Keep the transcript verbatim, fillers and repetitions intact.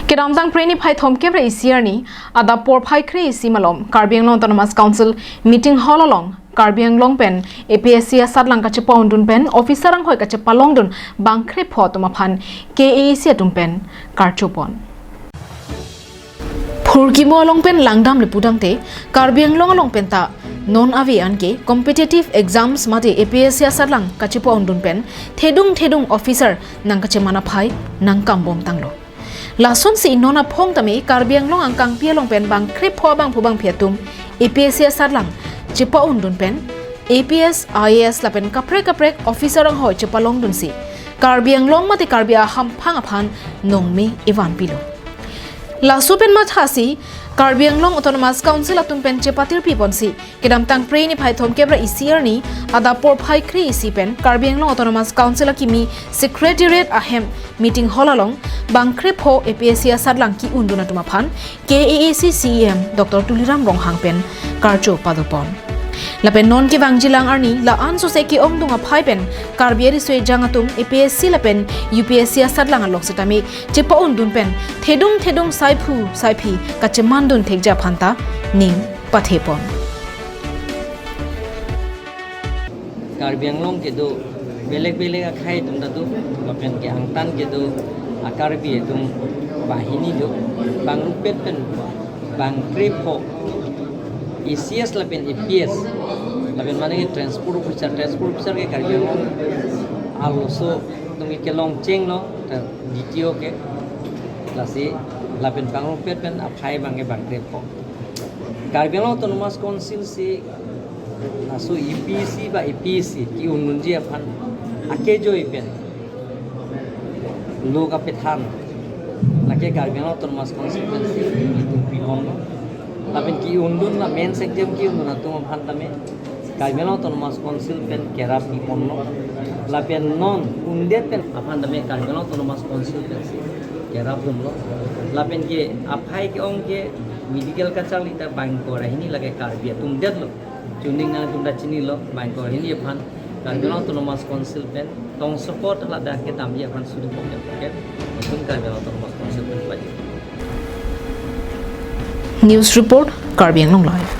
Kedamtang Phre niphai thomkep ra isi arni, adap porphai kre-isi malom, Karbi Anglong Autonomous Council meeting hall along, Karbi Anglong pen A P S C asatlang kachepa-undun pen officer anghoi kachepalongdun bang krepho atum aphan K A A C atum pen karchopon. Phurkimo along pen langdamle pudamte, Karbi Anglong along penta non ave anke competitive exams mate A P S C asatlang kachepa-undun pen thedung thedung officer nangkacheman aphai nangkambomtanglo. Lasonsi non aphong tame Karbi Anglong angkangpi along pen bang krepho bangphu bangphi atum A P S C asatlang chepa-undun pen A P S, I A S lapen kaprek kaprek officer anghoi chepalongdunsi Karbi Anglong mate Karbi ahamphang aphan nongme evanpilo. Laso pen mathasi Karbi Anglong Autonomous Council atum pen chepatirpiponsi kedamtang Phre niphai thomkep ra isi arni adap porphai kre-isi pen Karbi Anglong Autonomous Council akimi Secretariat ahem meeting hall along bang krepho A P S C asatlang ki-undun atum aphan K A A C C E M Doctor Tuliram Ronghang pen karcho padopon. Lapen non kevangjilang arni la-an sose ke-ongdung aphai pen Karbi ariso ejang atum A P S C lapen U P S C asatlang along setame chepa-undun pen thedung thedung saiphu saiphi kachemandun thekji aphanta ning pathepon. Karbi Anglong kedo belek belek akhei atum ta do, lapen ke angtan kedo a-Karbi atum banghini do, bang rupet pen bang krepho A C S lapen A P S, lapen mane ke transport officer, transport officer ke Karbi Anglong arloso atum ke kelong chenglo, ta D T O ke, lasi lapen bang rupet pen aphai bang ke bang krepho. Karbi Anglong Autonomous Council si laso U P S C ba A P S C ki-undunji aphan akejoi pen lo kapethan lake Karbi Anglong Autonomous Council pensi itum piponlo. Lapen ki-undun la mains exam ki-undun atum aphan tame Karbi Anglong Autonomous Council pen kerap piponlo. Lapen non undet pen aphan tame Karbi Anglong Autonomous Council pensi kerapdunlo. Lapen ke aphai ke-ong ke medical kacharli ta bang ingkoi ra hini lake Karbi atum detlo. Chuning nangtum ta chinilo, bang ingkoi ra hini aphan Karbi Anglong Autonomous Council pen tongsokot ladak kedamji aphan suri pon ke itum Karbi Anglong Autonomous Council pen pajir. News report, Karbi Anglong Live.